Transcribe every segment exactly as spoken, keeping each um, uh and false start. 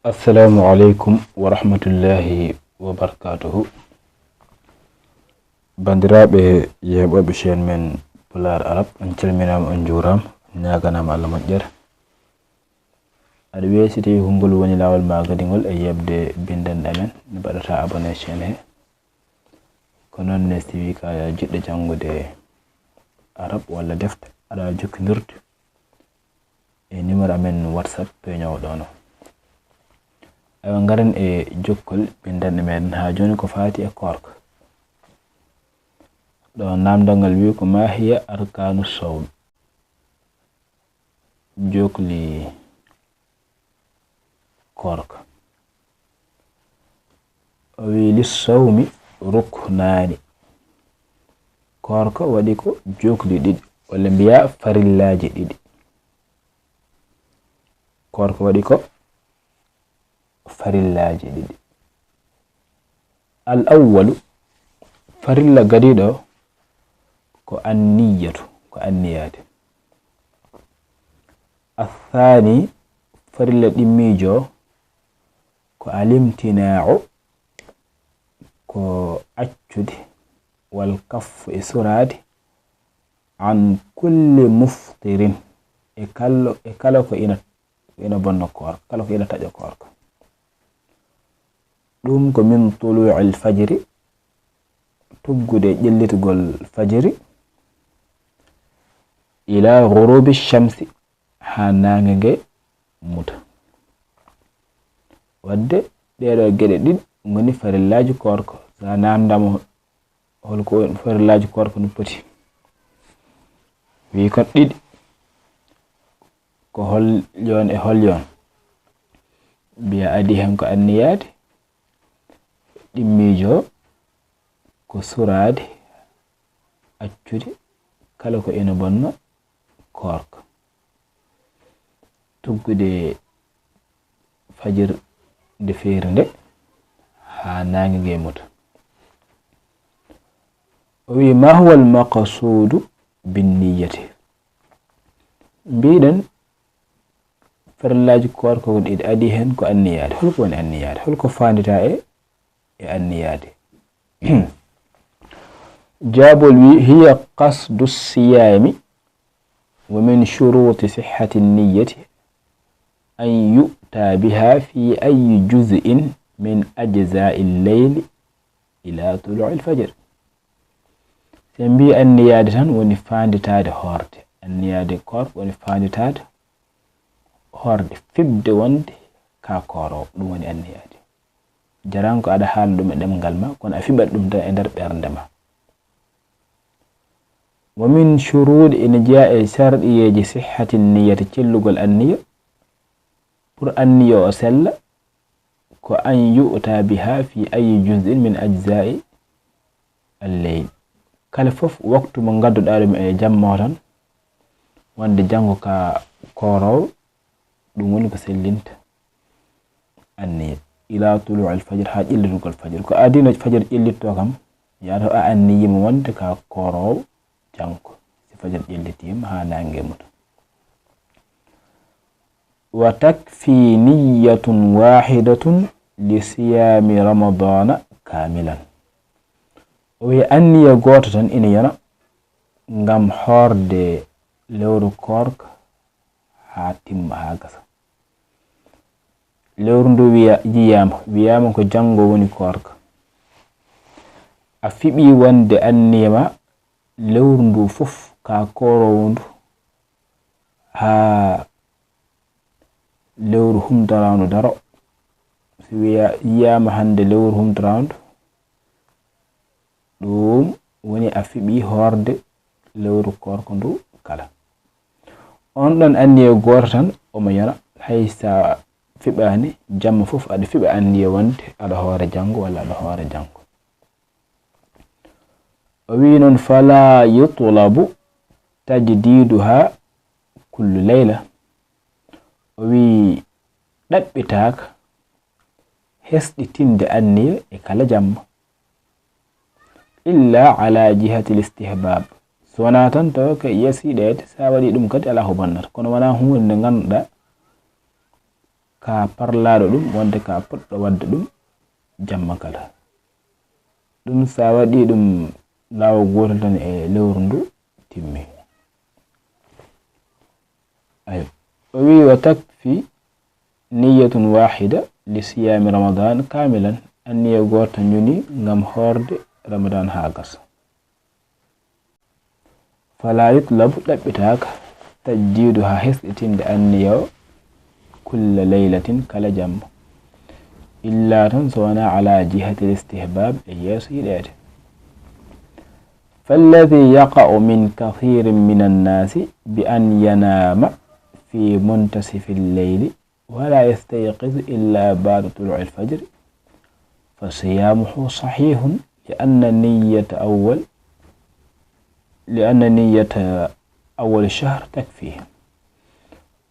Assalamu aleykum wa rahmatullahi wa barakatuhu. Banndiraaɓe yeeɓooɓe chaîne men Pulaar Arab, on calminaama, on njuuraama, on ñaaganaama Allah moƴƴere. Aɗa weeti, si tawii ko ngol woni laawol maa kadi ngol e yeeɓde binndanɗe amen, no mbaɗataa abonné chaîne he. Ko noon ne, si tawii ko a jiɗɗo janngude Arab walla defte, aɗa waawi jokkondirde e numéro amen WhatsApp peeñoowo ɗoon o. Aywa, ngaren e jokkol binndanɗe meɗen haa jooni ko faati e koorka. Ɗo naamndal ngal wiyi ko, "Ma hiya arkaanu sawm?" Jokli koorka. O wiyi, "Li sawmi ruknaani." Koorka waɗi ko jokli ɗiɗi, walla mbiyaa farillaaji ɗiɗi. Koorka waɗi ko farillaaji ɗiɗi. Al awwalu, farilla gadiiɗo o, ko anniyatu, ko anniyaade. Athaani, farilla ɗimmiijo o, ko alimtinaa'u, ko accude, wal kaffu, e suraade, an kulli muftirin, e kala, e kala ko ina, ina bonna koorka, kala ko ina taƴa koorka. Ɗum ko min tuluu'il fajri, tuggude ƴellitgol fajiri, ila ghurubi shamsi, haa naange nge muta. Wadde ɗeeɗo geɗe ɗiɗi ngoni farillaaji koorka. So a naamndaama hol ko farillaaji koorka no poti, wiyi kon ɗiɗi, ko hol yoon e hol yoon? Mbiya adii heen ko anniyaade, ɗimmiijo o ko suraade, accude kala ko ina bonna koorka. Tuggude fajir nde feere nde haa naange nge muta. O wiyi, "Ma huwa al maqsuudu bin niyyati?" Mbiɗen farillaaji koorka ko ɗiɗi, adii heen ko anniyaade. Hol ko woni anniyaade? Hol ko faanditaa e, e anniyaade? Jaabol wiyi, "Hiya qasdu siyaami, wa min shuruuti sihhati niyyati an yu'ta biha fi ayyi juz'in min ajza'i leyli ila tuluu'il fajr." So en mbiyi anniyaade tan woni faanditaade hoorde. Anniyaade koorka woni faanditaade hoorde, fiɓde wonde ka kooroowo, ɗum woni anniyaade. Jarani ko aɗa haala ɗum e ɗemngal ma, kono a fiɓat ɗum tan e nder ɓernde ma. Wa min shuruuɗi, ina jeyaa e sarɗiyeeji sihhati niyyati, cellugol anniya, pour anniya o sella, ko an yu'ta biha fi ayyi juz'in min ajza'i al-layl. Kala fof waktu mo ngadduɗaa ɗum e jamma o tan, wonde janngo ka kooroowo, ɗum woni ko sellinta anniya. Ila tuluu'il fajr, haa ƴellitugol fajr. Ko adii no fajr ƴellitto kam, yaato a anniyima wonde ka kooroowo janngo, si fajr ƴellitiima haa naange muta. Wa takfi niyyatun wahidatun li siyaami Ramadana kamilan. O wiyi anniya gooto tan ina yona ngam hoorde lewru koorka haa timma, haa gasa. Lewru ndu wiya, yiyaama, wiyaama ko janngo woni koorka. A fiɓi wonde anniya ma lewru ndu fof ka kooroowo ndu haa lewru humtoraandu daro. So wiya, yiyaama hannde lewru humtoraandu, ɗum woni a fiɓi hoorde lewru koorka ndu kala. On ɗon anniya gooto tan omo yona, hay sa fiɓaani, jamma fof aɗa fiɓa anniya wonde aɗa hoore janngo walla aɗa hoore janngo. O wiyi noon, "Fala yutlabu tajdiduha kullu layla." O wiyi, ɗaɓɓitaaka hesɗitinde anniya e kala jamma. Illa ala jihati l istihbab. So wonaa tan tawa ko yasi ɗeede, so a waɗi ɗum kadi alaa ko bonnata. Kono wonaa huunde nde ngannduɗaa ka parlaɗo ɗum, wonde ka poɗɗo wadde ɗum jamma kala. Ɗum sa waɗi ɗum laawol gootol tan e lewru ndu timmi. Ayo. O wi: "Wa takfi niyyatun wahida li siyami Ramadan kamilan." Anniya goota ñuni ngam hoorde Ramadan haa gasa. Fala yutlabu, ɗaɓɓitaaka, tajdiidu, haa hesɗitinde anniya o, kulla laylatin, kala jamma, illa tan so wonaa ala jihati l-istihbab, e yeeso yiɗeede. Falladi yaqa'u min kathirin min annaasi bi an yanaama fi muntasifi lleyli wala yastayqizu illa ba'da tulu'i l-fajri, fa siyaamuhu sahihun, li anna niyyata awwal, li anna niyyata awwal shahr takfi.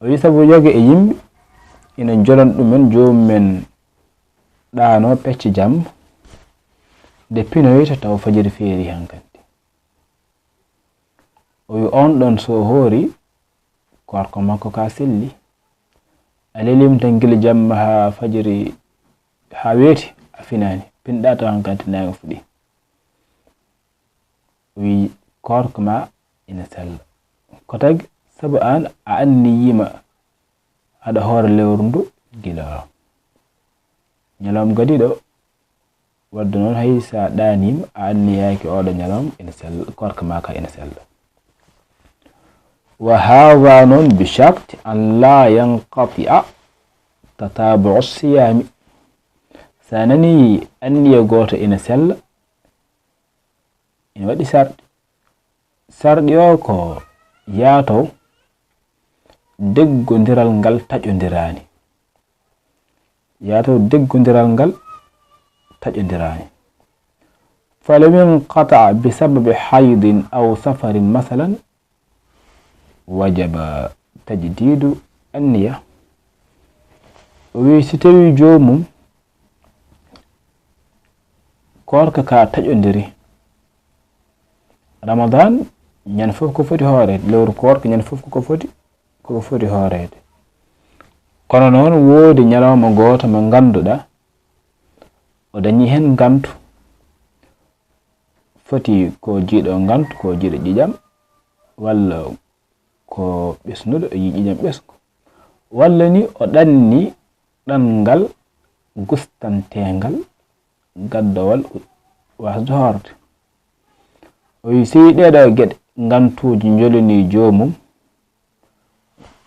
O wi sabu yoga e yimɓe ina jolon ɗumen, joomum en ɗaano pecce jamma, nde pinoyta taw fajiri feeri hankadi. O wi on ɗon so hoori, koorko makko ka selli. A lelima tan gila jamma haa fajiri, haa weeti, a finaani. Pinɗa taw hankadi naange fuɗi. O wi koorko ma ina sella. Ko tagi? Sabu aan a anniyima aɗa hoora lewru ndu gila o ñalawma gadiiɗo. Wadde noon, hay sa ɗaaniima, a anniyaaki oɗo ñalawma ina sella, koorka ma ka ina sella. Wa haada noon bi sharti an la yanqati'a tatabu'u siyaami. Sa nani anniya gooto ina sella, ina waɗi sarɗi. Sarɗi o ko yaato deggondiral ngal taƴondiraani. Yaato deggondiral ngal taƴondiraani. Falaw inqata'a bi sababi haydin aw safarin masalan, wajaba tajdiidu anniya. O wi si tawi joomum koorka ka taƴondiri, Ramadan ñande fof ko foti hooreede, lewru koorka ñande fof ko foti, ko foti hooreede. Kono noon woodi ñalawma gooto mo ngannduɗaa o dañi heen ngantu, foti ko jiiɗo ngantu, ko jiiɗo ƴiƴam, walla ko ɓesnuɗo, o yii ƴiƴam ɓesngu, walla ni o ɗanni ɗanngal gustanteengal gaddowal wasde hoorde. O wi, so ɗeeɗo geɗe ngantuuji njolini joomum,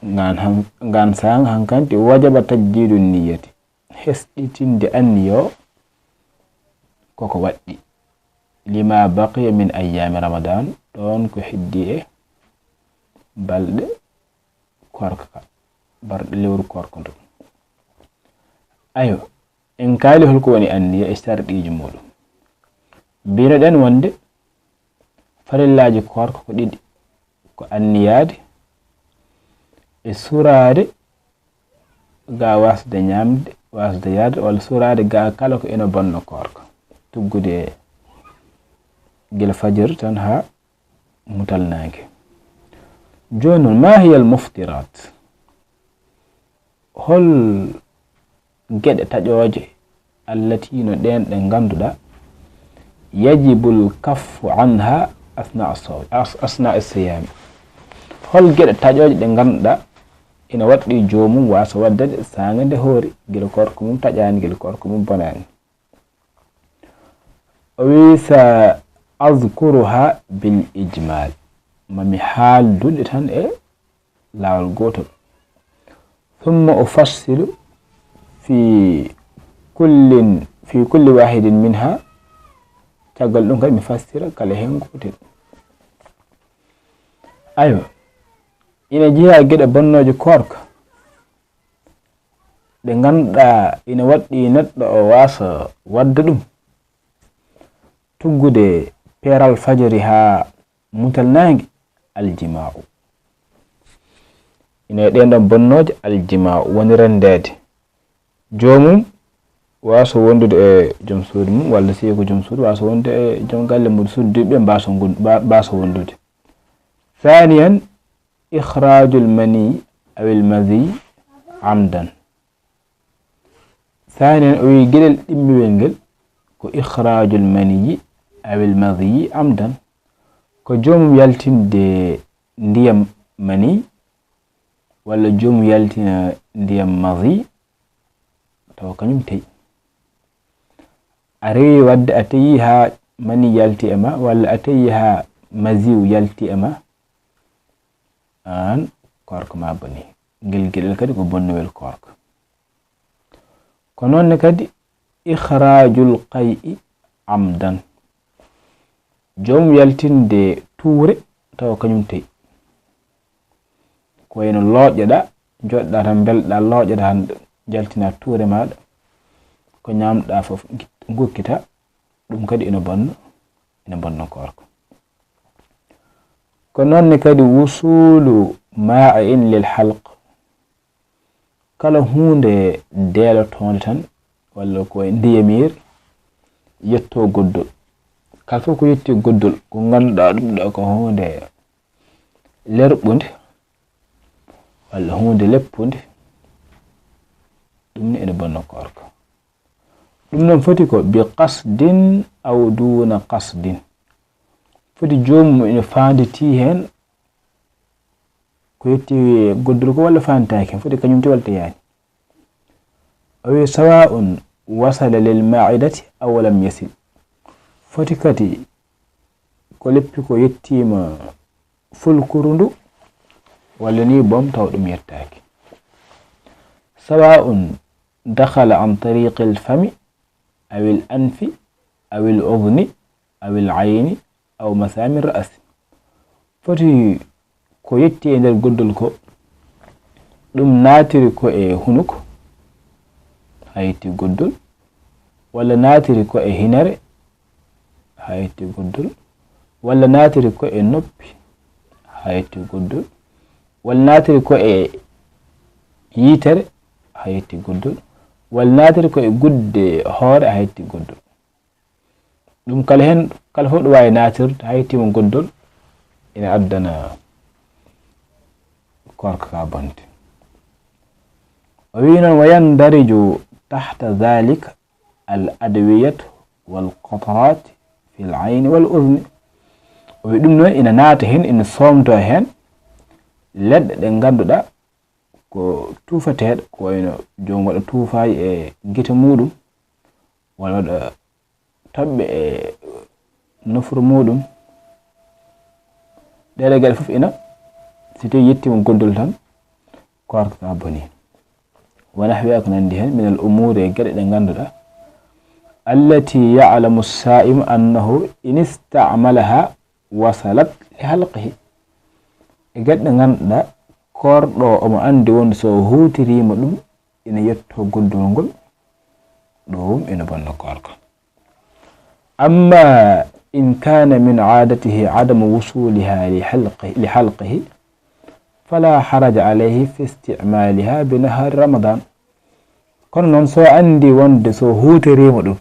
ngaan han-, ngaan saanga hankanti, wajaba tajdiidu niyyati, hesɗitinde anniya o koko waɗɗi, lima baqiya min ayyaami Ramadan, ɗoon ko heddi e balɗe koorka ka, balɗe lewru koorka ndu. Ayo, en kaali holko woni anniya e sarɗiiji muuɗum. Mbinoɗen wonde farillaaji koorka ko ɗiɗi, ko anniyaade e suraade ga wasde ñaamde, wasde yarde, walla suraade ga kala ko ina bonna koorka, tuggude gila fajiri tan haa mutal naange. Jooni noon, ma hiya al muftirat? Hol geɗe taƴooje allati no ɗeen ɗe ngannduɗaa yajibul kaffu anha asna as-saw-, as-, asna as-siyaami? Hol geɗe taƴooje ɗe ngannduɗaa ina waɗɗi joomum waasa waɗde ɗe saanga nde hoori, gila koorka mum taƴaani, gila koorka mum bonaani? O wi, sa azkuruha bil ijmal, mami haaldude tan e laawol gootol. Thumma ufassilu fi kullin, fi kulli wahidin minha, caggal ɗum kadi mi fassira kala heen gootel. Ayo, ina jeyaa geɗe bonnooje koorka ɗe ngannduɗaa ina waɗɗi neɗɗo o waasa waɗde ɗum, tuggude peeral fajiri haa mutal naange, aljimaa'u. Ina e ɗeen ɗoon bonnooje, aljimaa'u woni renndeede. Joomum waasa wondude e joom suudu mum, walla si ko joom suudu waasa wondude e joom galle mum, suudu ɓe mbaasa ngon-, mba-, mbaasa wondude. Thaniyan, ikhraajul mani awil mazi amdan. Thaniyan, o wi geɗel ɗimmewel ngel ko ikhraajul maniyyi awil madhiyyi amdan, ko joomum yaltinde ndiyam mani walla joomum yaltina ndiyam madhi tawa kañum teyi. A rewi wadde a teyi haa mani yalti e ma walla a teyi haa masiw yalti e ma, aan koorka ma boni. Ngel geɗel kadi ko bonnowel koorka. Ko noon ne kadi ikhraajul qay'i amdan, joom yaltinde tuure tawa kañum teyi. Ko wayno looƴƴoɗa, jooɗoɗa tan mbelɗa, looƴƴoɗa tan jaltina tuure maɗa, ko ñamɗa fof git-, gukkita, ɗum kadi ina bonna, ina bonna koorka. Ko noon ne kadi wusulu ma'in lil halq, kala huunde deelotoonde tan walla ko e ndiyamiire yetto goddol. Kala fof ko yetti goddol, ko ngannduɗaa ɗum ɗo ko huunde lerɓunde walla huunde leppunde, ɗum ne ene bonna koorka. Ɗum noon foti ko bi qasdin aw duuna qasdin. Foti joomum ene faanditii heen ko yetti goddol ko walla faanditaaki heen, foti kañum te walla teyaani. O wi, sawa'un wasala lil ma'idati aw lam yasil. Foti kadi ko leppi ko yettiima fulkuru ndu walla ni boom taw ɗum yettaaki. Sawa'un dakhala an tariqil fami awil anfi awil udhni awil ayni aw masami ra'si. Foti ko yetti e nder goddol ko, ɗum naatiri ko e hunuko, haa yetti goddol, walla naatiri ko e hinere, haa yetti goddol, walla naatiri ko e noppi, haa yetti goddol, walla naatiri ko e yitere, haa yetti goddol, walla naatiri ko e gudde hoore, haa yetti goddol. Ɗum kala heen, kala fof ɗo waawi naatirde, haa yettiima goddol, ina addana koorka ka bonde. O wi noon, wa yandariju tahta dhalik al adwiyatu wal qatarat fil ayni wal udhni. O wi ɗum noon ina naata heen, ina soomtoo heen leɗɗe ɗe ngannduɗaa ko tuufateeɗo, ko wayno joom waɗa tuufaaji e gite muɗum, walla waɗa toɓɓe e nofru muɗum. Ɗeɗe geɗe fof ina, si tawi yettiima goddol tan, koorka ka boni. Wa nahwiha, ko nanndi heen, min al umuri, e geɗe ɗe ngannduɗaa, allati ya'lamu saimu annahu in istamalaha wasalat li halqihi. E geɗe ɗe ngannduɗaa koorɗo omo anndi wonde so huutoriima ɗum ina yetto goddol ngol, ɗum ina bonna koorka. Amma in kana min aadatihi adamu wusuliha li halqi-, li halqihi, fala haraja alayhi fi istimaliha bi nahari ramadan. Kono noon, so anndi wonde so huutoriima ɗum,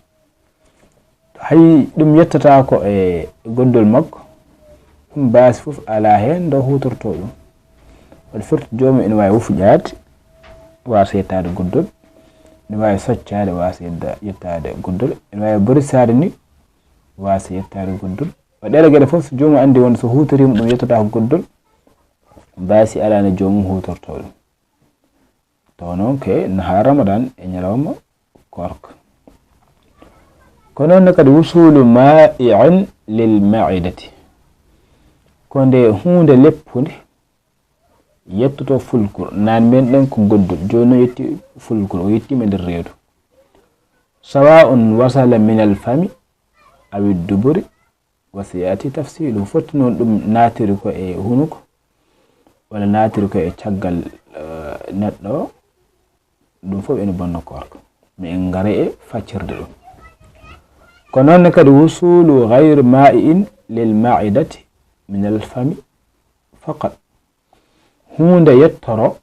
hay ɗum yettataako e goddol makko, ɗum baasi fof alaa heen nde huutortoo ɗum. Waɗi firti joomum ene waawi wufuƴaade, waasa yettaade goddol, ene waawi soccaade, waasa yedda-, yettaade goddol, ene waawi borisaade ni, waasa yettaade goddol. Waɗi ɗeɗe geɗe fof, so joomum anndi wonde so huutoriima ɗum yettataako goddol, baasi alaa nde joomum huutortoo ɗum. Tawa noon ke nahaar Ramadan e ñalawma koorka. Ko noon ne kadi wusulu ma'i'in lil ma'idati. Ko nde huunde leppunde yettoto fulkur. Naan men ɗen ko goddol. Jooni noon yetti fulkur. O yettiima e nder reedu. Sawa'un wasala minal fami awi duburi wa sayati tafsilu. Foti noon ɗum naatiri ko e hunuko, walla naatiri ko e caggal, eh, neɗɗo o, ɗum fof ene bonna koorka. Mi en ngare e faccirde ɗum. Ko noon ne kadi wusulu ghayri ma'i'in lil ma'idati min al fami faqat. Huunde yettoro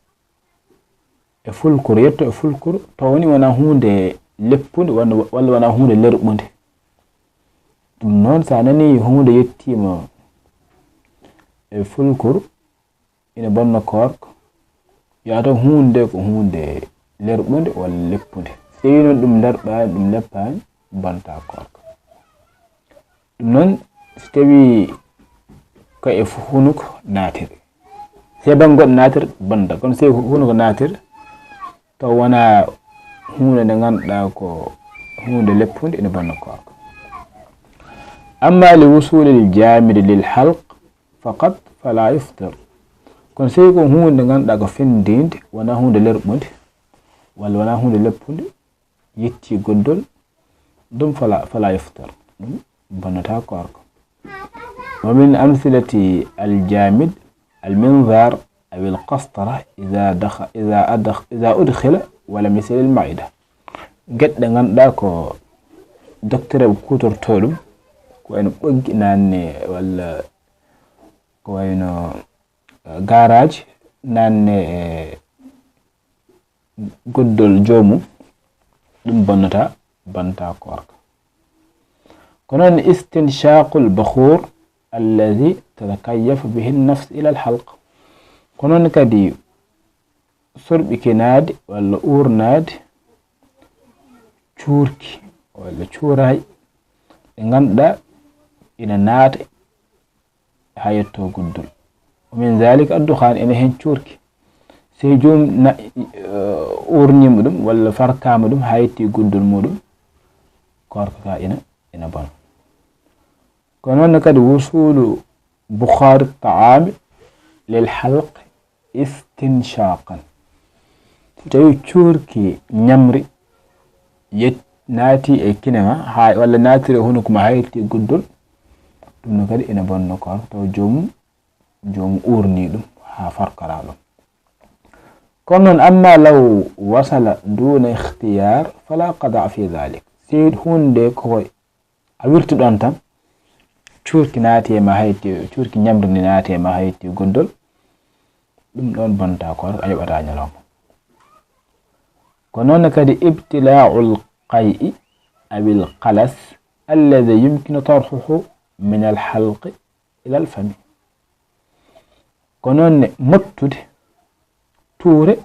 e fulkuru, yetto e fulkuru, taw woni wonaa huunde leppunde walla, walla wonaa huunde lerɓunde. Ɗum noon, so a nanii huunde yettiima e fulkuru, ina bonna koorka, yataw huunde nde ko huunde lerɓunde walla leppunde. So Tawi noon ɗum darɓaani, ɗum leppaani, bonta koorka. Ɗum noon, so tawi ko e fu-, hunuko naatiri, se bannge goɗɗo naatiri, bonta. Kono se hu-, hunuko naatiri, taw wonaa huunde nde ngannduɗaa ko huunde leppunde, ene bonna koorka. Amma li wusulil jaamidi lil halq faqat fala yuftir. Kono se ko huunde nde ngannduɗaa ko fenndiinde, wonaa huunde lerɓunde, walla wonaa huunde leppunde, yetti goddol, ɗum fala, fala yuftir, ɗum bonnata koorka. Wa min amsilati al jamid al minzar aw al qastara iza dakha-, iza adakh-, iza udkhila wa lam yasil al ma'ida. Geɗe ɗe ngannduɗaa ko docteur en kuutorto ɗum, ko wayno ɓoggi naanne walla ko wayno, eh, garaaji naanne e goddol joomum, ɗum bonnata, bonnata koorka. Ko noon istinshaqul bukhur alladhi tatakayyafu bihi an-nafs ila al-halq. Ko noon kadi sorɓikinaade walla uurnaade cuurki walla cuuraay ɗe ngannduɗaa ina naata haa yetto goddol. Wa min zalika ad-dukhan, ene heen cuurki. Sey joom na, eh, uurniima ɗum walla farkaama ɗum haa yetti goddol muɗum, koorka ka ina, ina bona. Ko noon kadi wusulu bukhari ta'ami lil halq istinshaqan. So tawi cuurki ñamri yet-, naati e kine ma, haa, walla naatiri e hunuko ma haa yetti goddol, ɗum noon kadi ina bonna koorka, taw joomum, joomum uurni ɗum haa farkora ɗum. Kono noon, amma law wasala duna ikhtiyar, fala qada fi dhalik. Si huunde ko a wirti ɗoon tan, cuurki naati e ma haa yetti, cuurki ñamri ndi naati e ma haa yetti goddol, ɗum ɗoon bonta koorka, a yoɓata ñalawma. Ko noon kadi ibtila'ul qay'i awil qalas alladhi yumkinu tarhuhu min al halqi ila al fami. Ko noon ne mottude tuure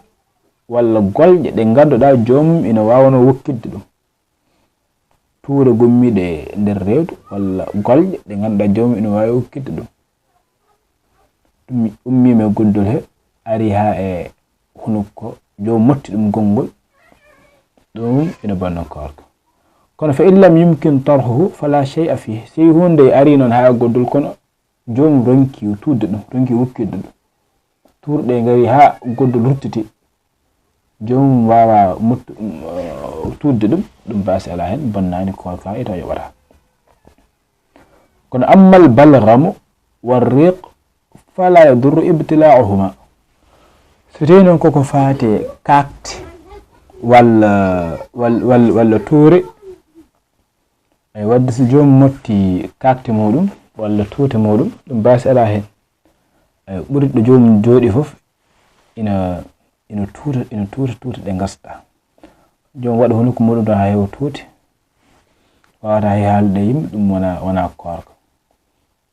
walla golƴe ɗe ngannduɗaa joomum ina waawanoo wokkitde ɗum. Tuure gummiiɗe e nder reedu walla golƴe ɗe ngannduɗaa joomum ina waawi wokkitde ɗum. Ɗum ummiima e goddol he, ari haa e hunuko, joom motti ɗum gonngol, ɗum ina bonna koorka. Kono fa in lam yumkin tarhuhu fala shay'a fihi. Si huunde ari noon haa goddol, kono joomum ronki tuutde ɗum, ronki wokkitde ɗum. Tuurɗe ngari haa goddol ruttiti. Joomum waawa mut-, uh, tuutde ɗum, ɗum baasi alaa heen, bonnaani koorka, ita yoɓata. Kono ammal balghamu war riq fala yadurru ibtila'uhuma. So tawi noon koko faati e kaakti walla, walla, walla, walla tuure, ay wadde so joomum motti kaakti muɗum walla tuute muɗum, ɗum baasi alaa heen. Ay ɓuritɗo joomum jooɗi fof ina, ina tuuta, ina tuuta, tuuta ɗe ngasta. Joom waɗa hunuko muɗum tan haa heewa tuute. Waawata hay haalde e yimɓe, ɗum wona, wona koorka.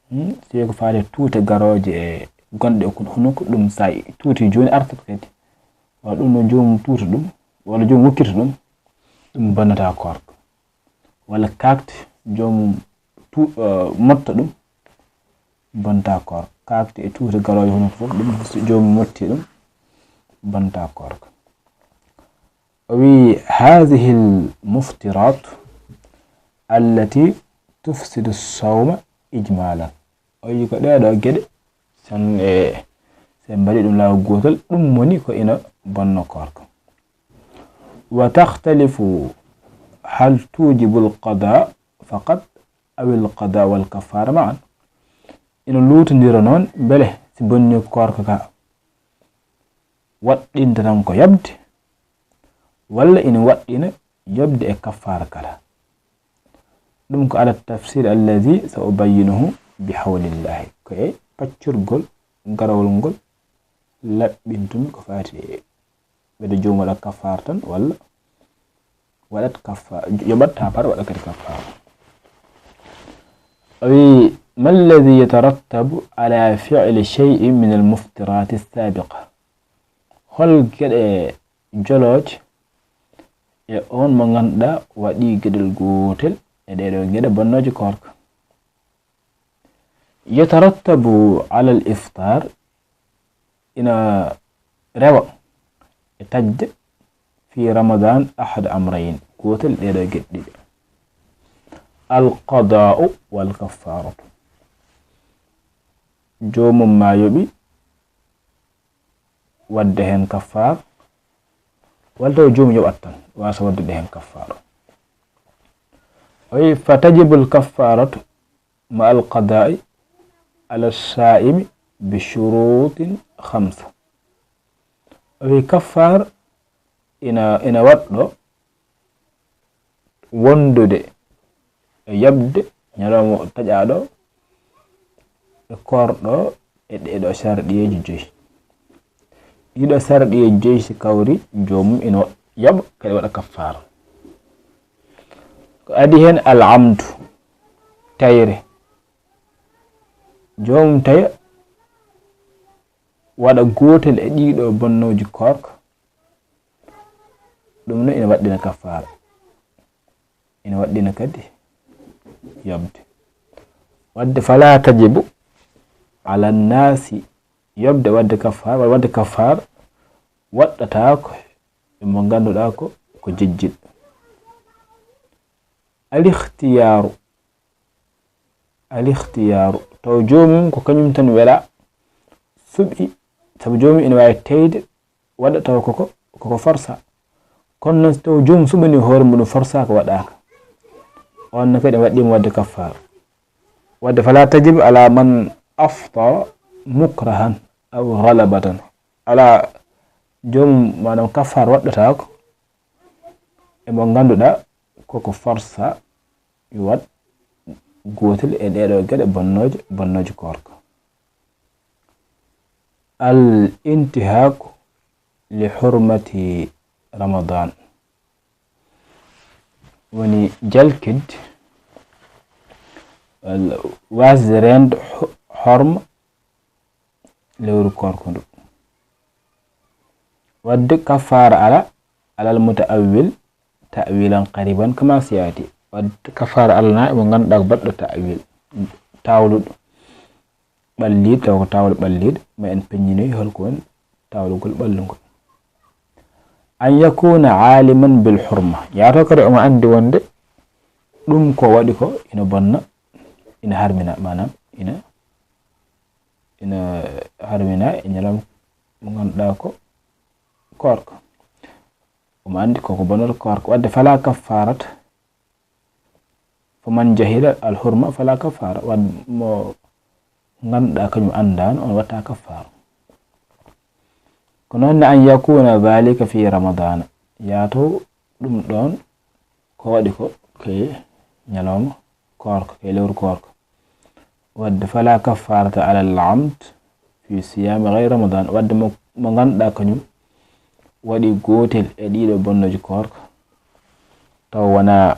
Hmm? Si ko faati tuute garooje e gonɗe e kun-, hunuko, ɗum sa i-, tuuti jooni artat kadi. Walla ɗum ɗo joomum tuuta ɗum, walla joomum wokkita ɗum, ɗum bonnata koorka. Walla kaakti joomum tu-, eh, motta ɗum, bonta koorka. Kaakti e tuute garooje hunuko fof, ɗum so joomum motti ɗum, bonta koorka. O wi, "Hadhihi al-muftirat allati tufsidu as-sawma ijmalan." O wi ko ɗee ɗoo geɗe, sen, e, sen mbaɗi ɗum laawol gootol, ɗum woni ko ina bonno koorka. "Wa takhtalifu hal tujibu al-qada faqat aw al-qada wal kaffara ma'an." Ina luutondira noon, mbele si bonni koorka ka, waɗɗinta tan ko yoɓde, walla ina waɗɗina yoɓde e kaffaara kala. Ɗum ko ala tafsil allazi sa ubayyinuhu bi hawlillahi. Ko e paccirgol garawol ngol laɓɓintumi ko faati e wede joom waɗa kaffaara tan, walla waɗat kaffaara, yoɓat haa par waɗa kadi kaffaara. O wi, "Ma allazi yatarattabu ala fi'li shay'in min al-muftirati as-sabiqa?" Hol geɗe jolooje e on mo ngannduɗaa waɗi geɗel gootel e ɗee ɗoo geɗe bonnooje koorka. Yatarattabu alal iftaar, ina rewa e taƴde fi Ramadan ahad amrayn, gootel e ɗee ɗoo geɗe ɗiɗi. Al qadaa'u wal kaffaaratu. Joomum maa yoɓi waɗde heen kaffaar, walla taw joomum yoɓat tan, waasa waɗde heen kaffaar. O wi, fa tajibul kaffaaratu ma al qadaa'i ala saa'imi bi shuruutin khamsa. O wi, kaffaar ina, ina waɗɗo wondude e yoɓde ñalawma taƴaaɗo e koorɗo e ɗee ɗoo sarɗiyeeji joyi. Ɗii ɗoo sarɗiyeeji joyi si kawri, joomum ina yoɓa kadi waɗa kaffaara. Ko adii heen al amdu, tayre. Joomum taya waɗa gootel e ɗii ɗoo bonnooji koorka, ɗum noon ina waɗɗina kaffaara, ina waɗɗina kadi yoɓde. Waɗde fala tajibu ala nnaasi, yoɓde waɗde kaffaara, waɗde kaffaara waɗɗataako e mo ngannduɗaa ko, ko jejjitɗo. Al ikhtiyaaru, al ikhtiyaaru, taw joomum ko kañum tan wela, suɓi, sabu joomum ina waawi teyde waɗa taw koko, koko forsa. Kono noon, so taw joomum suɓanii hoore mum, ɗum forsa ko waɗaaka, on ne kadi waɗɗiima waɗde kaffaara. Waɗde fala tajib ala man aftara mukrahan aw ghalabatan. Alaa, joomum, maanaam, kaffaara waɗɗataako e mo ngannduɗaa koko forsa yo waɗ gootel e ɗee ɗoo geɗe bonnooje, bonnooje koorka. Al intihaaku li hurmati Ramadan, woni jalkitde, walla waasde reende ho-, horma lewru koorka ndu. Waɗde kaffaara alaa, alal mutaawwil ta'wilan qariban kama sayati. Waɗde kaffaara alanaa e mo ngannduɗaa ko baɗɗo ta'wil, tawluɗo, ɓalliiɗo, taw ko tawlo ɓalliiɗo, ma en peññinoy hol ko woni tawlugol ɓallugol. An yakuna aliman bil hurma, yaato kadi omo anndi wonde ɗum ko waɗi ko ina bonna, ina harmina, maanaam ina, ina harmina e ñalawma mo ngannduɗaa ko koorka. Omo anndi koko bonnata koorka. Waɗde fala kaffarata, fa man jahila al hurma fala kaffara. Waɗ mo ngannduɗaa kañum anndaano, on watta kaffaara. Ko noon ne an yakuna dhalika fi Ramadana, yaato ɗum ɗoon ko waɗi ko ke ñalawma koorka, ke lewru koorka. Waɗde fala kaffarata ala al amd fi siyami ghayri Ramadan. Waɗde mo, mo ngannduɗaa kañum waɗi gootel e ɗii ɗoo bonnooji koorka, taw wonaa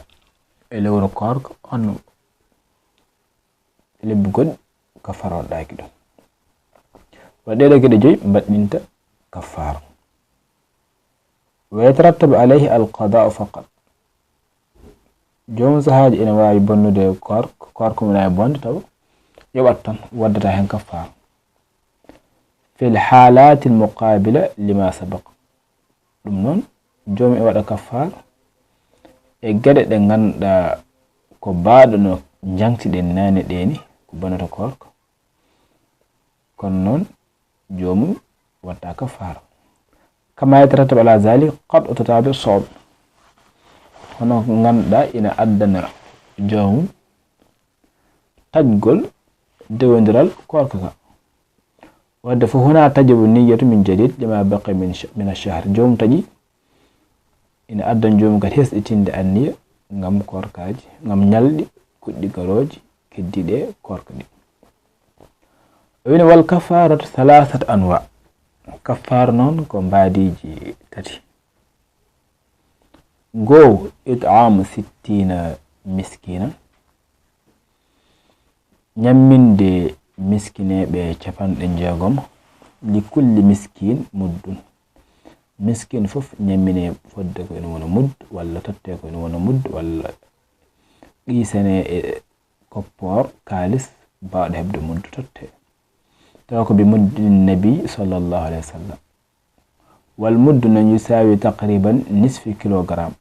e lewru koorka, on lebbi goɗɗi kaffaara waɗɗaaki ɗum. Waɗde ɗee ɗoo geɗe joyi mbaɗɗinta kaffaara. Wa yatarattabu alayhi al qada'u faqat. Joomum sahaaji ina waawi bonnude koorka, koorka mum ina e bonde taw yoɓat tan, waddata heen kaffaara. Fil halatil muqabila lima sabaq. Ɗum noon, joomum e waɗa kaffaara e geɗe ɗe ngannduɗaa ko baaɗo no njaŋti-ɗen naane ɗee ni, ko bonnata koorka. Kono noon, joomum watta kaffaara. Kama yatarattab ala zalik qat'u tatabi sawm. Hono ko ngannduɗaa ina addana joomum taƴgol dewondiral koorka ka. Waɗde fof huna tajibu niyyatu min jadid lima baqiya min sh-, min ash-shahr. Joomum taƴi ina addan joomum kadi hesɗitinde anniya ngam koorkaaji, ngam ñalɗi kuɗɗi garooji keddiiɗe koorka ɗi. O wini wal kafaratu thalathat anwa. Kaffaara noon ko mbaadiiji tati. Goo, it'amu sittina miskina, ñamminde miskineeɓe capanɗe jeegom, li kulli miskin muddun, Miskin fof ñammine fodde ko ene wona mudd, walla totte ko ene wona mudd, walla qiisane e koppoor, kaalis, baawɗo heɓde mudd totte. Tawa ko bi muddin nabi sallallahu alayhi wa sallam. Wal muddu noon yusaawi taqriban nisfi kilogram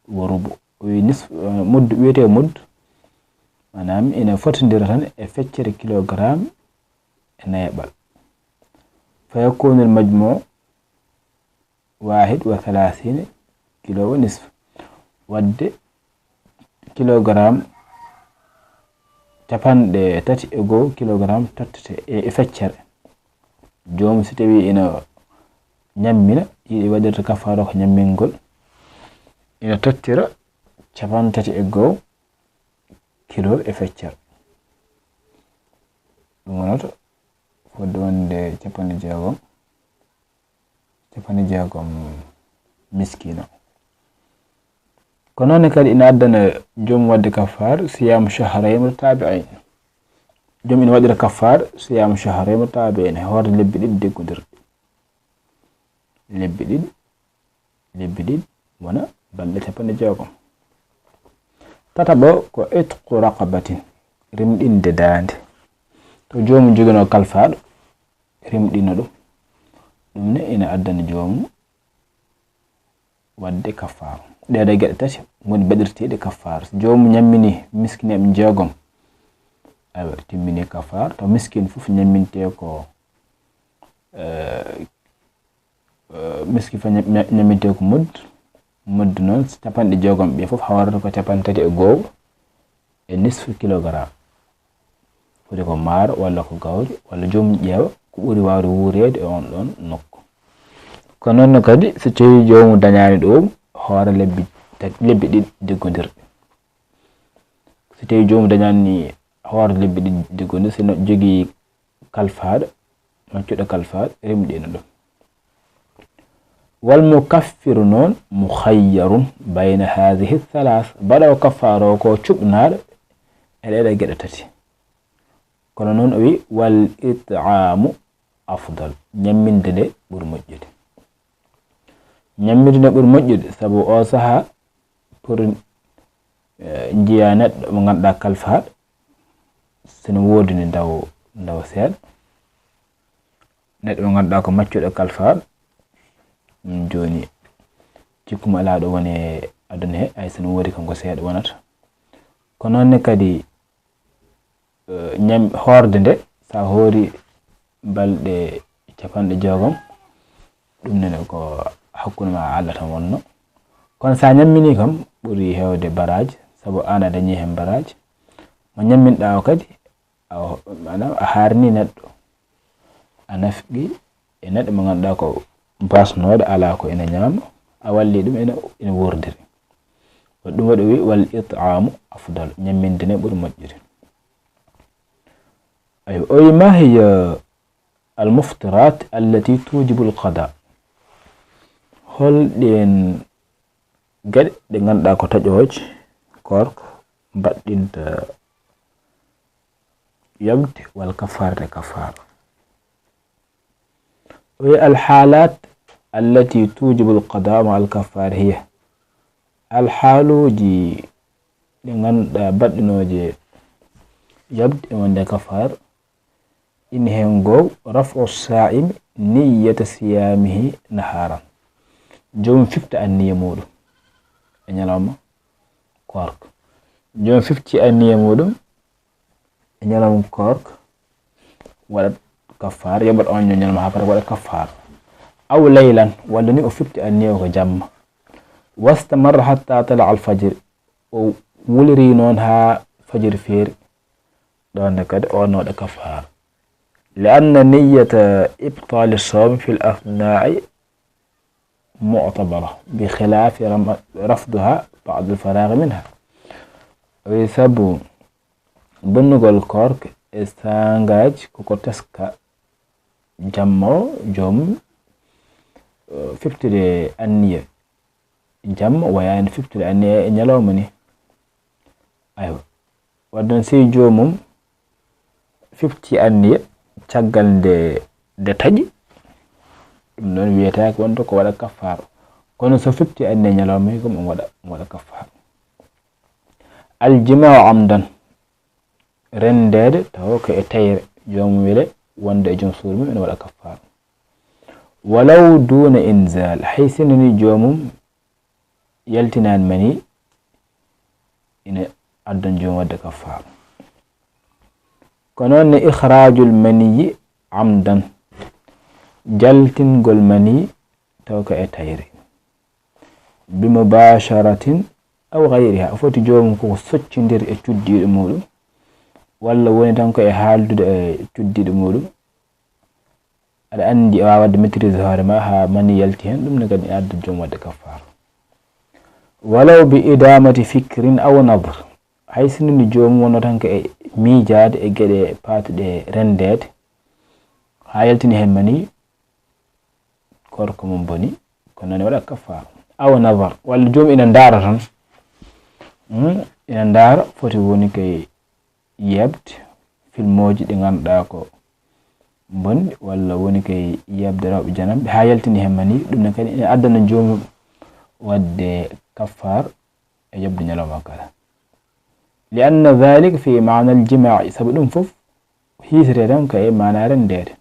wa rubu. O wi nisf-, eh, mudd, wiyetee mudd, maanaam ina fotondira tan e feccere kilogram e neeɓal. Fa yakunu al majmu wahid wa thalathina kilo wa nisf. Waɗde kilogram capanɗe tati e go'o kilogram tottete e, e feccere. Joomum si tawii ina ñammina, yiɗi waɗirde kafaara ko ñammingol, ina tottira capanɗe tati e go'o kilo e feccere. Ɗum wonata fodde wonde capanɗe jeegom, capanɗe jeegom miskiina. Ko noon ne kadi ina addana joom waɗde kafaar siyaamu shahrayn mutatabi'ayn. Joom ina waɗira kafaar siyaamu shahrayn mutatabi'ayn, hoorde lebbi ɗiɗi deggondirɗi. Lebbi ɗiɗi, lebbi ɗiɗi wona balɗe capanɗe jeegom. Tataɓo ko itqu raqabatin, rimɗinde daande. To joomum joginoo kalfaaɗo, rimɗina ɗum. Ɗum ne ina addana joomum waɗde kafaara. Ɗee ɗoo geɗe tati ngoni baɗirteeɗe kafaara. So joomum ñammini miskineeɓe jeegom, aywa, timmini kafaara. To miskin fof ñammintee ko, eh, eh, miskin fof ñam-, ñam-, ñammintee ko mudd. Mudd noon, capanɗe jeegom ɓe fof hawrata ko capanɗe tati e go'o e nisfu kilogram. Foti ko maaro walla ko gawri, walla joomum ƴeewa ko ɓuri waawde wuureede e oon ɗoon nokku. Ko noon ne kadi, so tawii joomum dañaani ɗoon hoore lebbi tati, lebbi ɗiɗi deggondirɗi. So tawii joomum dañaani hoore lebbi ɗiɗi deggondirɗi, so no jogii kalfaaɗo, maccuɗo kalfaaɗo, rimɗina ɗum. Wal mukaffiru noon mukhayyarun bayna haadihi thalath. Baɗoowo kafaara o ko cuɓnaaɗo e ɗee ɗoo geɗe tati. Kono noon o wi, wal it'aamu afdal. Ñamminde nde ɓuri moƴƴude. Ñamminde nde ɓuri moƴƴude, sabu o sahaa pour, eh, njiya neɗɗo mo ngannduɗaa kalfaaɗo, so no woodi ne ndaw, ndaw seeɗa. Neɗɗo mo ngannduɗaa ko maccuɗo kalfaaɗo, ɗum jooni jikku mo alaa ɗo woni e aduna he, hay so no woodi kam ko seeɗa wonata. Ko noon ne kadi, eh, ñam-, hoorde nde, so a hoori balɗe capanɗe jeegom, ɗum nene ko hakkunde ma Allah tan wonno. Kono so a ñamminii kam, ɓuri heewde baraaji, sabu aan a dañii heen baraaji. Mo ñamminɗaa o kadi, a, maanaam a haarnii neɗɗo. A nafqi e neɗɗo mo ngannduɗaa ko baasnooɗo, alaa ko ina ñaama, a wallii ɗum ina, ina wuurdiri. Ko ɗum waɗi o wi, wal it'aamu afdal, ñamminde ne ɓuri moƴƴude. Aywa, o wi, ma hiya al muftirat allati tujibu al qada? Hol ɗeen geɗe ɗe ngannduɗaa ko taƴooje koorka mbaɗɗinta yamde walla kafaara e kafaara? O wi, al halat allati tujibu al qada ma al kafaara hiya, al haaluuji ɗi ngannduɗaa baɗɗinooje yamde e wonde kafaara, ina heen goo, raf'u saa'imi niyyata siyaamihi nahaaran. Joomum fifta anniya muuɗum e ñalawma koorka. Joomum fifti anniya muuɗum e ñalawma koorka, waɗat kafaara, yoɓat oon ñalawma haa fota, waɗat kafaara. Aw laylan, walla ni o fifti anniya ko jamma. Wastamarra hatta tala al fajr, o wuliri noon haa fajiri feeri. Ɗoon ne kadi, o waɗno waɗa kafaara. Li anna niyyata ibtaali sawmi fil asnaa'i mu'tabara, bi khilaafi ram-, rafdiha ba'da al-faraaghi minha. O wi sabu bonnugol koorka e saangaaji ko ko teska jamma o joomum, eh, fiftude anniya jamma, o waawaani fiftude anniya e ñalawma ni. Aywa. Wadde noon, si joomum fifti anniya caggal nde, nde taƴi, Ɗum noon wiyetaake wonde ko waɗa kaffaara. Kono so fepti anne ñalawma hikam, omo waɗa, omo waɗa kaffaara. Aljimaa amdan, renndeede tawa ko e tayre, joomum wele wonde e joom suudu mum ene waɗa kaffaara. Walaw duuna inzal, hay sinno ni joomum yaltinaani mani, ina addan joom waɗde kaffaara. Ko noon ne ikhraajul maniyi amdan, jaltingol mani taw ko e tayre, bi mubasharatin aw ghayriha, foti joomum koko soccondir e cuddiiɗo muɗum, walla woni tan ko e haaldude e cuddiiɗo muɗum. Aɗa anndi a waawaa waɗde maîtrise hoore ma haa mani yalti heen, ɗum ne kadi ina adda joom waɗde kaffaara. Walaw bi idamati fikrin aw nadr, hay sinno ni joomum wonno tan ko e miijaade e geɗe paatuɗe renndeede, haa yaltini heen mani, koorka mum boni, kono noon waɗa kaffaara. Aw nadar, walla joomum ina ndaara tan. Hmm, ina ndaara, foti woni koye yeeɓde filmooji ɗi ngannduɗaa ko bonni, walla woni koye yeeɓde rewɓe jananɓe, haa yaltini heen mani, ɗum ne kadi ina addana joomum waɗde kaffaara e yoɓde ñalawma kala. Li anna dhalik fi maana al-jimaa'i, sabu ɗum fof hiisete tan ko e maana renndeede.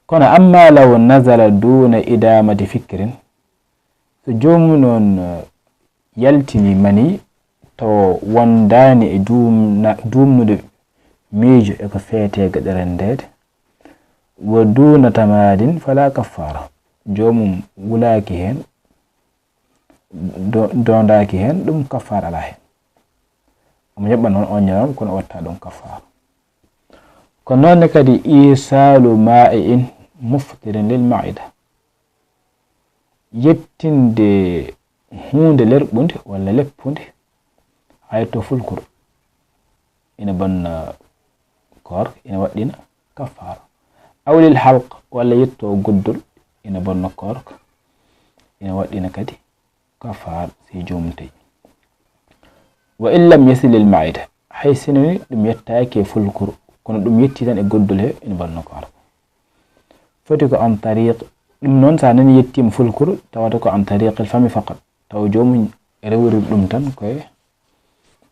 Kono amma law nazala duuna idamati fikrin, so joomum noon, eh, yaltini mani taw wondaani e duumna-, duumnude miijo e ko feetee geɗe renndeede, wa duuna tamaadin fala kaffaara, joomum wulaaki heen, do-, doondaaki heen, ɗum kaffaara alaa heen. Omo yoɓa noon oon ñalawma, kono o watta ɗum kaffaara. Ko noon ne kadi iisaalu maa'i'in muftirin lil ma'ida, yettinde huunde lerɓunde walla leppunde haa yetto fulkuru, ina bonna koorka, ina waɗɗina kaffaara. Aw lil halq, walla yetto goddol, ina bonna koorka, ina waɗɗina kadi kaffaara, si joomum tawi. Wa in lam yasil lil ma'ida, hay sinno ni ɗum yettaaki e fulkuru, kono ɗum yetti tan e goddol he, ina bonna koorka. Foti ko an tariq, ɗum noon so a nani yettiima fulkuru, tawata ko an tariqil fami faqat, taw joomum rewiri ɗum tan koye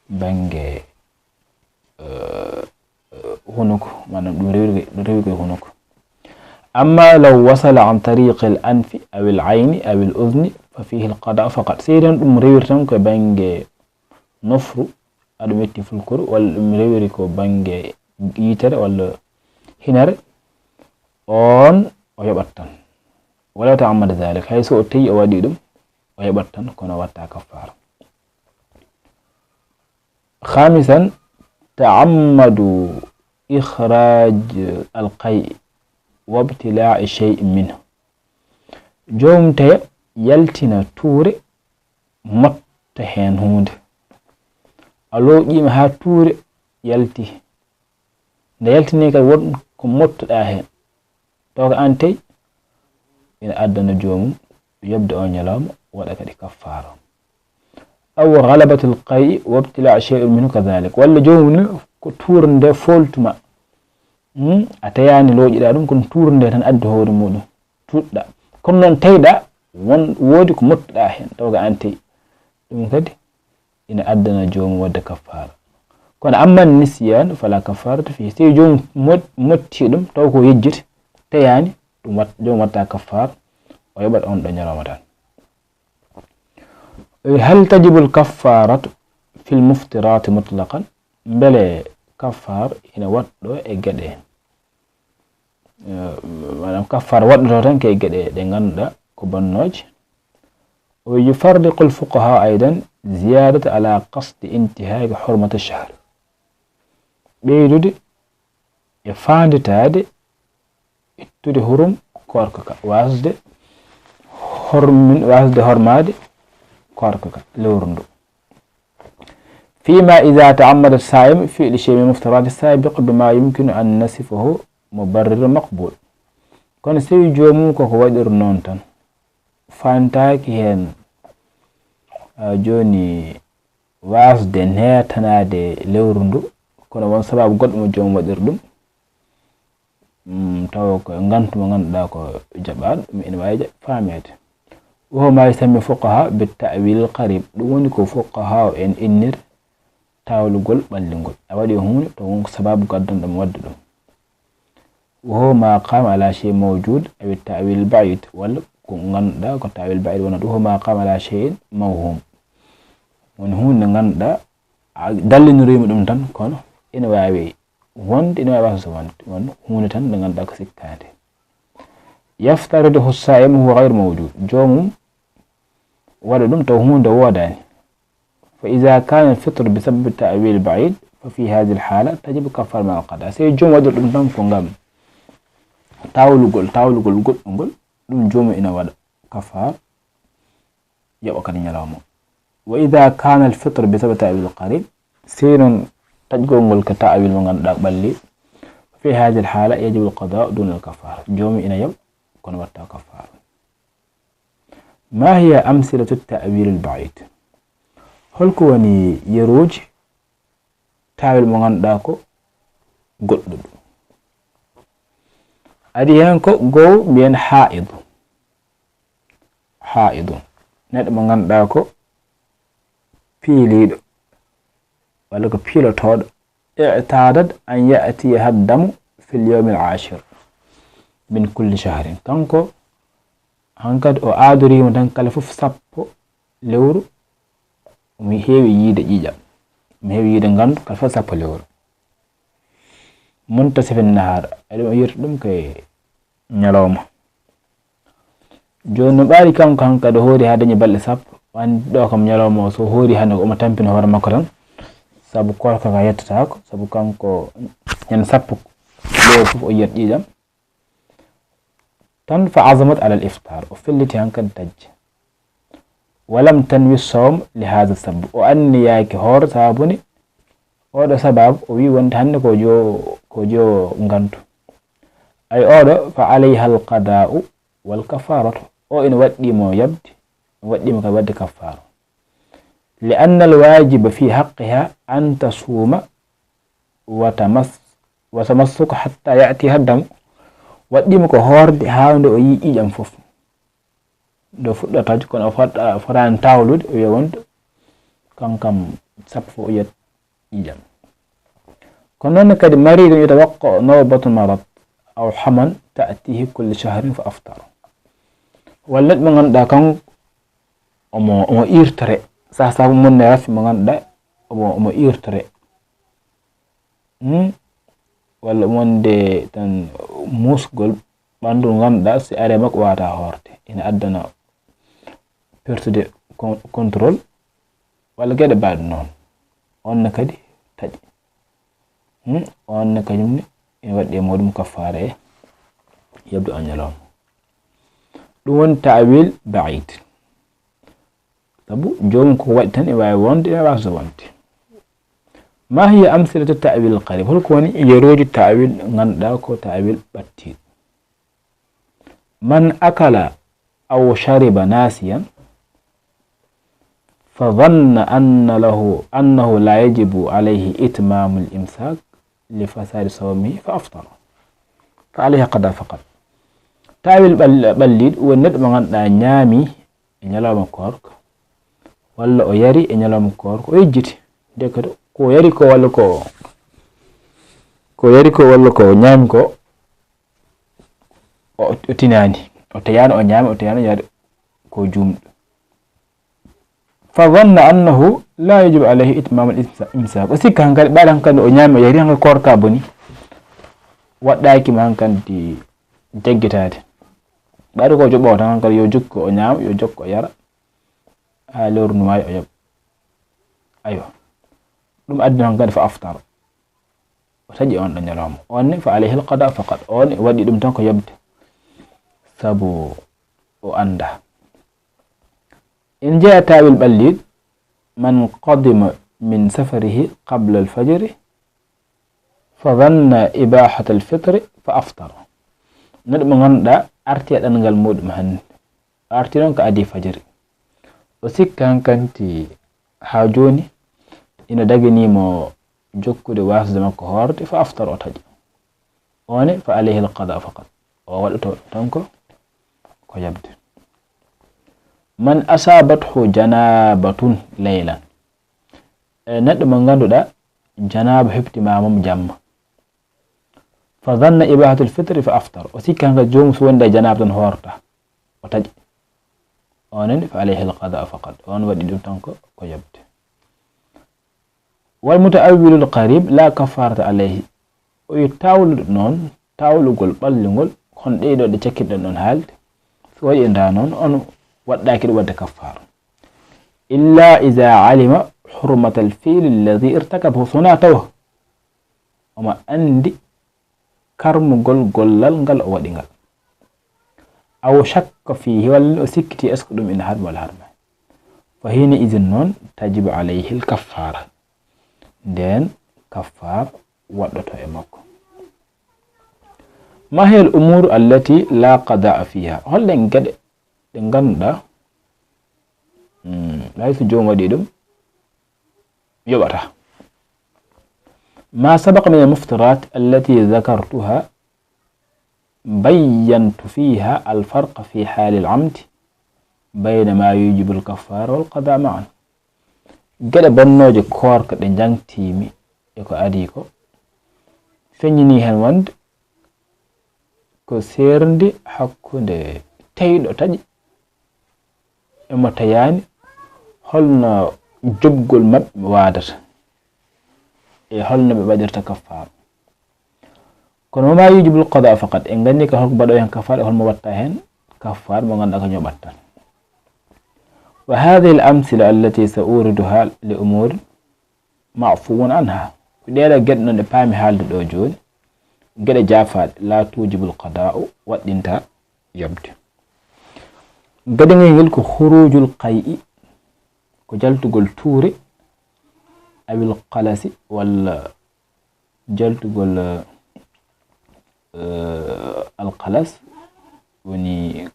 bannge, eh, eh, hunuko, maanaam ɗum rewi, ɗum rewi koye hunuko. Amma law wasala an tariqil anfi awil ayni awil uzni fa fihi al qada faqat. Sey tan ɗum rewiri tan koye bannge nofru, aɗum yetti fulkuru, walla ɗum rewiri ko bannge yitere walla hinere, oon o yoɓat tan. Walaw ta'ammada dhalik, hay so o tawi o waɗi ɗum, o yoɓat tan, kono watta kaffaara. Khamisan, ta'ammadu ikhraj al-qay'i wa ibtila'i shay'in minhu. Joomum tawi yaltina tuure, motta heen huunde. A looƴiima haa tuure yalti. Nde yaltini kadi won ko mottoɗaa heen. Taw ko aan tawi, ina addana joomum yoɓde o ñalawma, waɗa kadi kaffaara. Aw ghalabatul qay'i wabtila shay'un minhu kadhalik. Walla joomum ne ko tuure nde fooltuma. Hmm? A tayaani looƴiɗaa ɗum, kono tuure nde tan addi hoore muɗum. Tuuɗɗaa. Kono noon tawiɗaa, won, woodi ko mottoɗaa heen, taw ko aan tawi. Ɗum kadi ina addana joomum waɗde kaffaara. Kono amma nisyaan fala kaffaarata fii. So tawii joomum mot-, motti ɗum, taw ko yejjiti, tayaani, ɗum wat-, joomum waɗta kaffaara, o yoɓat oon ɗo ñalawma tan. Hal tajibul kaffaaratu fil muftiraati mutlaqan? Mbele kaffaara ina waɗɗoo e geɗe, eh, maanaam kaffaara waɗɗotoo tan ko e geɗe ɗe ngannduɗaa ko bonnooje? Wa yufarriqu al fuqahaa aydan ziyaadata ala qasdi intihaaki hurmati shahr. Ɓeydude e faanditaade ittude hurum koorka ka, waasde hormin-, waasde hormaade koorka ka, lewru ndu. Fiima iza ta'ammada saa'imu fi'li shay'in min muftiraati saabiq bima yumkinu an nasifahu mubarrir maqbul. Kono so tawii joomum koko waɗiri noon tan, faantaaki heen, a, jooni waasde neetanaade lewru ndu, kono won sabaabu goɗɗo mo joomum waɗiri ɗum, mm, tawa ko ngantu mo ngannduɗaa ko jaɓaaɗo, ɗum ene waawi ja-, faameede. Wa huwa ma yusammi fuqaha bi ta'wil qarib. Ɗum woni ko fuqaha en innir tawlugol ɓallingol. A waɗi huunde, to won ko sababu gaddanɗo mo waɗde ɗum. Wa huwa ma qama ala shay mawjud aw ta'wil ba'id. Walla ko ngannduɗaa ko ta'wil ba'id wonata. Wa huwa ma qama ala shay'in mawhum. Woni huunde nde ngannduɗaa a dallinoriima ɗum tan, kono ene waawi wonde, ene waawi wasde wonde. Won huunde tan nde ngannduɗaa ko sikkaande. Yaftariduhu sa'im huwa ghayr mawjud. Joomum waɗa ɗum taw huunde woodaani. Fa iza kana al-fitr bi sababi ta'wil ba'id, fa fi hadhihi al-hala tajibu kaffara ma qada. Sey joom waɗir ɗum tan ko ngam tawlugol, tawlugol goɗɗungol, ɗum joom ina waɗa kaffara, yoɓa kadi ñalawma. Wa iza kana al-fitr bi sababi ta'wil qarib, sey noon taƴgol ngol ko ta'wil mo ngannduɗaa ɓalli, fa fi hadhihi al-hala yajibu al-qada duna al-kaffara. Joom ina yoɓa, kono waɗta kaffara. Ma hiya amsilatu ta'wil al-ba'id? Holko woni yeruuji ta'wil mo ngannduɗaa ko goɗɗuɗo? Adi heen ko gow mbiyen haa'idu. Haa'idu. Neɗɗo mo ngannduɗaa ko piiliiɗo walla ko piilotooɗo. I'tadat an ya'tiya haddamu fil yawmil ashir min kulli shahrin. Kanko hankadi o aadoriima tan kala fof sappo lewru, omo heewi yiide ƴiiƴam, omo heewi yiide ngandu kala fof sappo lewru. Muntasifin nahar, aɗum o yirta ɗum ko e ñalawma. Jooni no ɓaari kanko hankadi o hoori haa dañi balɗe sappo, o anndi ɗo kam ñalawma o so hoori hannde ko omo tampina hoore makko tan, sabu koorka ka yettataako, sabu kanko ñande sappo lewru fof o yiyat ƴiiƴam. Tan fa azamat ala al iftar, o felliti hankadi dañde. Walam tanwi sawm li hadha sabab, o anniyaaki hoor sababu ne oɗo sababu o wi wonde hannde ko jo, ko jo ngantu. Ay oɗo fa alayha al qada'u wal kafaratu, o ina waɗɗimo yabde, waɗɗimo kadi waɗde kaffara. Li anna al wajiba fi haqqiha an tasuma wa tamas-, wa tamassuka hatta ya'tiha dam. Waɗɗimo ko hoorde haa nde o yi ƴiiƴam fof. Nde fuɗɗata, kono o fot-, fotaani tawlude, o wiya wonde kankam sappo fof o yiyat ƴiiƴam. Kono noon kadi maridun yatawaqqa nawbatu marad aw haman ta'tihi kulli shahrin fa aftar. Walla neɗɗo mo ngannduɗaa kan omo, omo irtore, saha saha mum ne rafi mo ngannduɗaa omo, omo irtore. Hmm? Walla wonde tan musgol ɓanndu ngannduɗaa si are makko wata hoorde, ina addana pertude con-, contrôle, walla geɗe mbaɗe noon. On ne kadi taƴi. Hmm? On ne kañum ne ina waɗi e muɗum kaffaara e yabdu an ñalawma. Ɗum woni ta'wil ba'id. Sabu joomum ko waɗi tan e waawi wonde, e waawi wasde wonde. Ma hiya amsilatu ta'wil qarib? Holko woni yeruuji ta'wil ngannduɗaa ko ta'wil ɓattiiɗo? Man akala aw shariba nasiyan, fa dhanna anna lahu, annahu la yajibu alayhi itmamu al imsak li fasadi sawmihi, fa aftara. Fa alayhi qada faqat. Ta'wil ɓal-, ɓalliiɗo woni neɗɗo mo ngannduɗaa ñaami e ñalawma koorka, walla o yari e ñalawma koorka, o yejjiti. Nde ko, ko yari ko walla ko, ko yari ko walla ko ñaami ko, o, o tinaani. O teyaano o ñaami, o teyaano o yari, ko juumɗo. Fa dhanna annahu la yajibu alayhi itmam al imsa-, imsak. O sikka hankadi, ɓaade hankadi o ñaami, o yari, hankadi koorka boni. Waɗɗaaki mo hankadi jaggitaade. Ɓaade ko joɓo tan hankadi yo jokku o ñaama, yo jokku o yara. Haa lewru ndu maayi o yoɓa. Aywa. Ɗum addi noon kadi fa aftar. O taƴi on ɗo ñalawma. On ne fa alayhi al qada faqat. On ne waɗi ɗum tan ko yoɓde. Sabu o annda. In jeya ta'wil ɓalliiɗo, man qadima min safarihi qabla al fajri, fa dhanna ibahata al fitri, fa aftar. Neɗɗo mo ngannduɗaa arti e ɗanngal muɗum hannde. O arti noon ko adii fajiri. O sikka hankadi haa jooni ina daginii mo jokkude wasde makko hoorde, fa aftar, o taƴa. O ne, فعليه القضاء فقط. O waɗoto tan ko, ko yabde. من أصابته جنابة ليلا. E neɗɗo mo ngannduɗaa janaaba heɓtimaamo mo jamma. فظن إباحة الفطر فأفطر. O sikki hankadi joomum so wonde e janaaba tan hoorta. O taƴi. Onon فعليه القضاء فقط. On waɗi ɗum tan ko, ko yabde. والمتأول القريب لا كفارة عليه. O yo tawluɗo noon, tawlugol ɓallugol, kono ɗee ɗoo ɗe cakkirɗen ɗoon haalde. So waɗi ndaa noon, on waɗɗaaki ɗo waɗde kaffaara. إلا إذا علم حرمة الفعل الذي ارتكبه. So wonaa tawa omo anndi karmugol gollal ngal o waɗi ngal. أو شك فيه, walla o sikkiti est-ce que ɗum ina harmi walla harmaani. فحينئذ noon تجب عليه الكفارة. Ndeen kaffaara waɗɗoto e makko. ما هي الأمور التي لا قضاء فيها؟ Holɗen geɗe ɗe ngannduɗaa, mm, hay so joom waɗi ɗum, yoɓata. ما سبق من المفطرات التي ذكرتها بينت فيها الفرق في حال العمد بين ما يوجب الكفارة والقضاء معا. Geɗe bonnooje koorka ɗe njangtiimi e ko adii ko, feññinii heen wonde ko seerndi hakkunde teyɗo taƴi e mo tayaani, holno joɓgol maɓɓe waadata, e holno ɓe mbaɗirta kaffaara. Kono وما يوجب القضاء فقط, en nganndi ka holko mbaɗo heen kaffaara, e holmo watta heen kaffaara mo ngannduɗaa ko ñoɓat tan. وهذه الأمثلة التي سأوردها لأمور معفو عنها. Ko ɗee ɗoo geɗe noon ɗe paami haalde ɗo jooni, geɗe jaafaaɗe, لا توجب القضاء, waɗɗinta yobde. Gadangel ngel ko خروج القيء, ko jaltugol tuure, أو القلس, walla jaltugol, eh, القلس, woni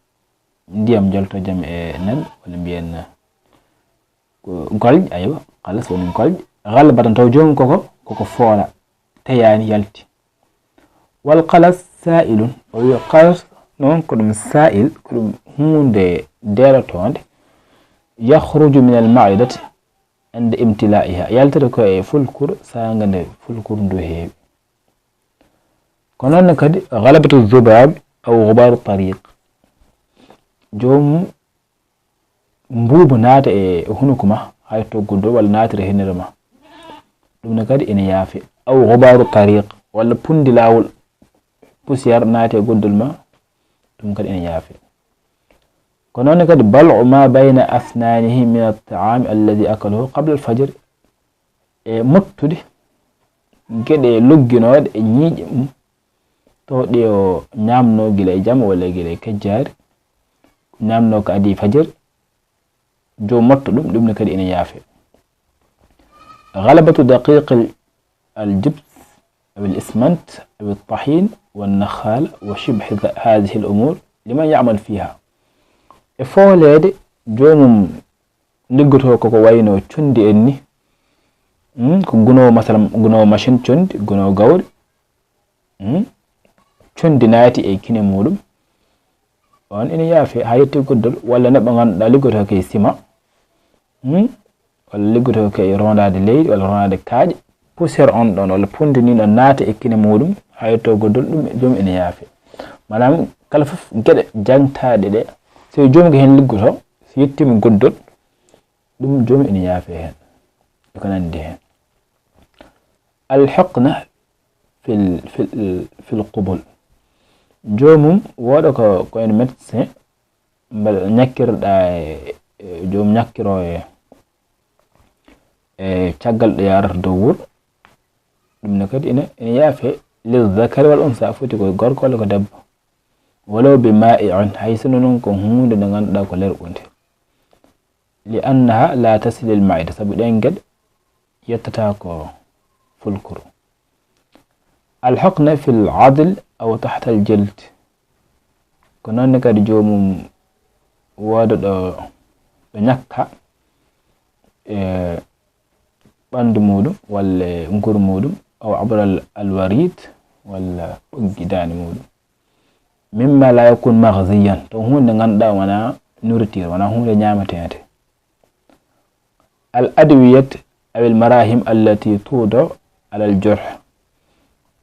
ndiyam jalto jam e nen, walla mbiyen ko golƴ, aywa, قلس woni golƴ. غلبة taw joomum koko, koko foola, teyaani, yalti. والقلس سائل, o wi قلس noon ko ɗum سائل, ko ɗum huunde deerotoonde, يخرج من المعدة عند امتلائها, yaltata ko e fulkuru, saanga nde fulkuru ndu heewi. Ko noon ne kadi غلبة الذباب أو غبار الطريق, joomum mbuubu naata e hunuko ma, haa yetto goddol, walla naatira e hennere ma. Ɗum ne kadi ene yaafe. أو غبار الطريق, walla punndi laawol, poussière naata e goddol ma, ɗum kadi ene yaafe. Ko noon ne kadi بلع ما بين أسنانه من الطعام الذي أكله قبل الفجر, e mottude geɗe lugginooɗe e ñiiƴe mum, taw ɗe o ñaamnoo gila e jamma walla gila e kejjaari, ñaamnoo ko adii fajiri, joom motta ɗum, ɗum ne kadi ene yaafe. غلبة دقيق ال-، الجبس أو الإسمنت أو الطحين والنخال وشبه ذ-، هذه الأمور لمن يعمل فيها. E fooleede joomum liggotoo ko ko wayno conndi en ni, hmm, ko gunoowo, masalan, gunoowo machine conndi, gunoowo gawri, hmm, conndi naati e kine muuɗum, on ene yaafe haa yetti goddol, walla neɗɗo ngannduɗaa liggotoo ko e sima, hmm, walla liggotoo ko e rondaade leydi, walla rondaade kaaƴe, poussière on ɗon, walla punndi ni no naata e kine muuɗum, haa yetto goddol, ɗum joom ene yaafe. Maanaam, kala fof geɗe jangtaaɗe ɗe, so joom ko heen liggotoo, so yettiima goddol, ɗum joom ene yaafe heen. E ko nanndi heen. الحقنة في ال-، في ال-، في القبل. Joomum wooɗa ko, ko en médecin, mbaɗa ñakkirɗa e, e joom ñakkiroo e, e caggal ɗo yaarata dow wuur. Ɗum ne kadi ene, ene yaafe للذكر والأنثى, foti ko gorko walla ko debbo. ولو بمائع, hay sinno noon ko huunde nde ngannduɗaa ko lerɓunde. لأنها لا تصل المعدة, sabu ɗeen geɗe yettataa ko fulkuru. الحقنة في العضل أو تحت الجلد. Ko noon ne kadi joomum wooda ɗo, ɗo ñakka e ɓanndu muuɗum walla e nguru muuɗum, أو عبر ال-، الوريد, walla ɓoggi daande muɗum. Mimma la yakun maghziyan, to huunde ngannduɗaa wona nourriture, wona huunde ñaameteende. Al adwiyat aw al marahim allati tudo ala al jurh.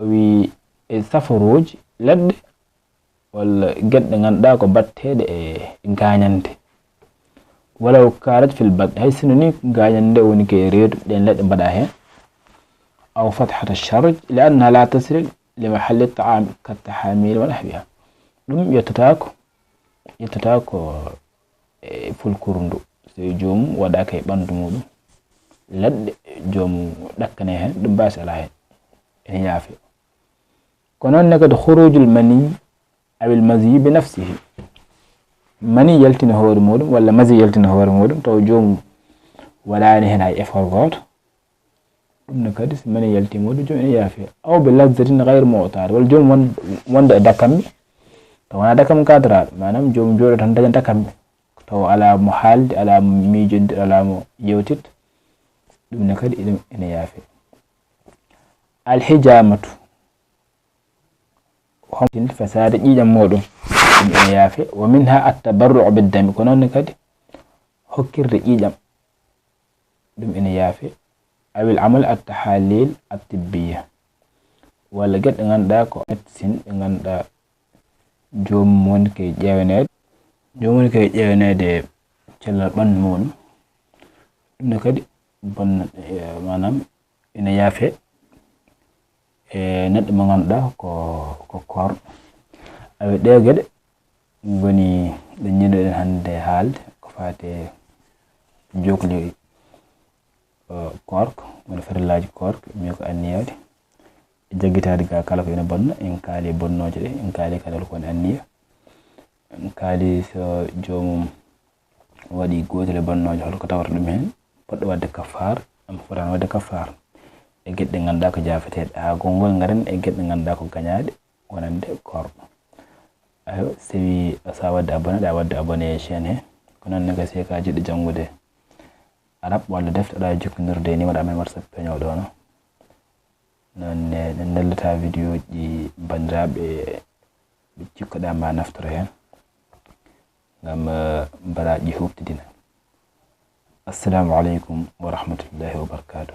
O wi e safaruuji, leɗɗe walla geɗe ɗe ngannduɗaa ko batteeɗe e gaañande. Walaw kanat fil batn, hay sino ni gaañande woni ke reedu, ɗen leɗɗe mbaɗa heen. Aw fathata sharj, li annaha la tasil li mahalli taam ka tahamil wa nahwiha. Ɗum yettataako, yettataako e fulkuru ndu, so joomum waɗaaka e ɓanndu muɗum. Leɗɗe joomum ɗakkane heen, ɗum baasi alaa heen, ene yaafe. Ko noon ne kadi khurujul mani awil mazi bi nafsihi. Mani yaltina hoore muɗum walla mazi yaltina hoore muɗum, taw joomum waɗaani heen hay effort gooto. Ɗum ne kadi, so mani yalti muɗum, joom ene yaafe. Aw bi lazzatin ghayr mu'tad, walla joom won-, wonde e dakamme, taw wonaa dakamme kadraaɗo, maanaam joom jooɗo tan daña dakamme, taw alaa mo haalde, alaa mo miijondir, alaa mo yewtit, ɗum ne kadi ene, ene yaafe. Al hijamatu, homtin fasaade ƴiiƴam muɗum, ɗum ene yaafe. Wa minha at tabarru'u bid dami, ko noon ne kadi hokkirde ƴiiƴam, ɗum ene yaafe. Awil amal at tahalil at tibbiya, walla geɗe ɗe ngannduɗaa ko médecine ɗe ngannduɗaa joomum woni ke ƴeewaneede, joomum woni ke ƴeewaneede cellal ɓanndu muɗum. Ɗum ne kadi bonna, eh, maanaam ene yaafe e neɗɗo mo ngannduɗaa ko, ko koor. Awa ɗee geɗe ngoni ɗe njiɗuɗen hannde haalde ko faati e jookli, eh, koorka, woni farillaaji koorka, mi ko anniyaaji. E jaggitaade ga kala ko ene bonna, en kaali bonnooje ɗe, en kaali kala ko woni anniya. En kaali so joomum waɗi gootel e bonnooje, hol ko tawata ɗum heen, poɗɗo waɗde kafaar, am fotaani waɗde kafaar. E geɗe ɗe ngannduɗaa ko jaafeteeɗe, haa konngol ngaren e geɗe ɗe ngannduɗaa ko gañaaɗe, wonande koor. Ayo, so tawi a sa waɗde abonné, aɗa waɗde abonné e chaîne he. Ko noon ne kadi, si ka jiɗɗo janngude arab walla defte, aɗa jokkondirde e numéro amen WhatsApp peñooɗo ɗo. Noon ne, en nellata vidéo ji banndiraaɓe ɓe cikkuɗaa ma naftoro heen, ngam, eh, baraaji huuɓtidina. Assalamu aleykum wa rahmatullahi wa barakatuh.